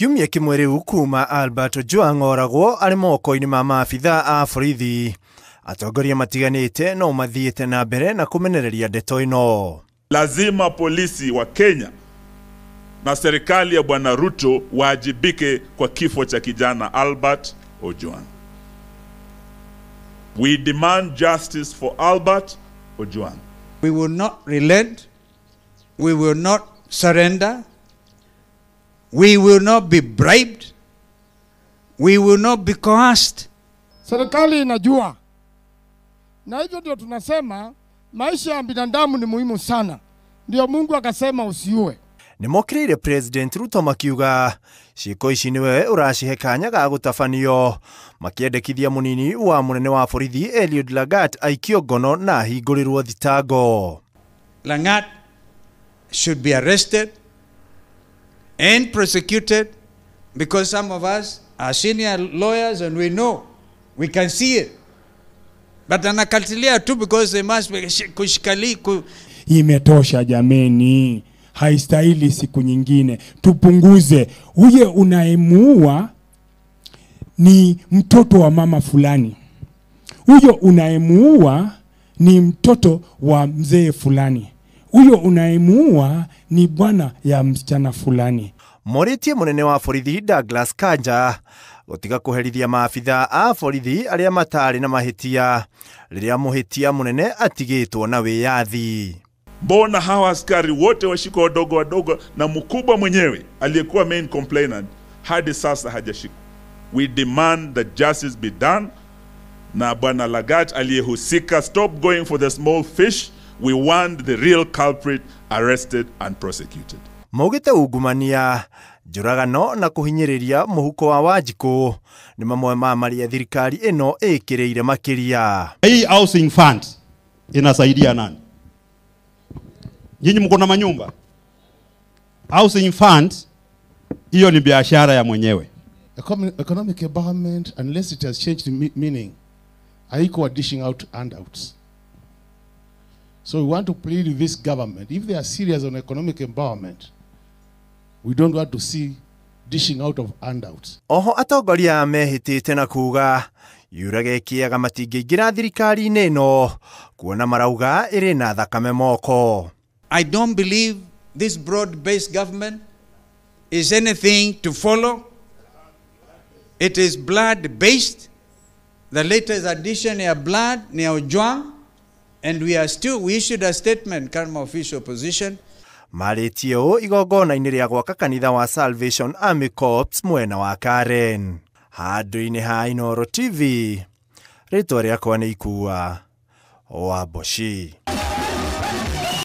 Kiumia kĩmwe rĩu kuma Albert Ojwang oragwo arĩ moko-inĩ ma maabitha a borithi. Atongoria matiganĩte no mathiĩte na mbere na kũmenereria ndeto ĩno. Lazima polisi wa Kenya na serikali ya Bwana Ruto waajibike kwa kifo cha kijana Albert Ojwang. We demand justice for Albert Ojwang. We will not relent. We will not surrender. We will not be bribed. We will not be coerced. Serikali inajua. Na hivyo ndio tunasema maisha ya binadamu ni muhimu sana. Ndio Mungu akasema usiue. Nĩmokĩrĩire President Ruto makiuga ciĩko ici nĩwe ũracihe kanya ga gũtabanio, makĩendekithia mũnini wa mũnene wa borithi Eliud Lagat aikio ngono na ahingũrĩrwo thitango. Langat should be arrested and prosecuted because some of us are senior lawyers and we know, we can see it. But anakatilia tu because they must be kushikali. Imetosha jameni, haistahili siku nyingine. Tupunguze. Huye unayemuua ni mtoto wa mama fulani. Huyo unayemuua ni mtoto wa mzee fulani. Huyo unayemuua ni bwana ya msichana fulani. Moritie munene wa borithi Douglas Kanja gutiga kuherithia maabitha a borithi aria matari na mahitia riria muhitia munene atigitwo na wiyathi. Mbona hawa askari wote washikwa wadogo wadogo na mkubwa mwenyewe aliyekuwa main complainant hadi sasa hajashikwa? We demand that justice be done. Na Bwana Lagat aliyehusika, stop going for the small fish. We want the real culprit arrested and prosecuted. Maugite ungumania, njũragano na kũhinyĩrĩria mũhuko wa Wanjikũ nĩ mamwe ma marĩa thirikari ĩno ĩkĩrĩire makĩria. Hii housing fund inasaidia nani? Nyinyi mko na manyumba? Housing fund hiyo ni biashara ya mwenyewe. Economic empowerment, unless it has changed meaning, haiko dishing out handouts. So we want to plead with this government, if they are serious on economic empowerment, we don't want to see dishing out of handouts. Oho atongoria mehĩtĩte na kuga yurage kĩaga matingĩingĩra thirikari-inĩ ĩno kuona marauga ĩrĩ na thakame moko. I don't believe this broad-based government is anything to follow. It is blood-based. The latest addition ya blood ni ya Ojwang. And we are still, we issued a statement kama official position. Marĩtie ũũ igongona-inĩ rĩa gwaka kanitha wa Salvation Army Corps mwena wa Karen. Handũ-inĩ ha Inooro TV, rĩtwa rĩakwa nĩ Ikua wa Mboci.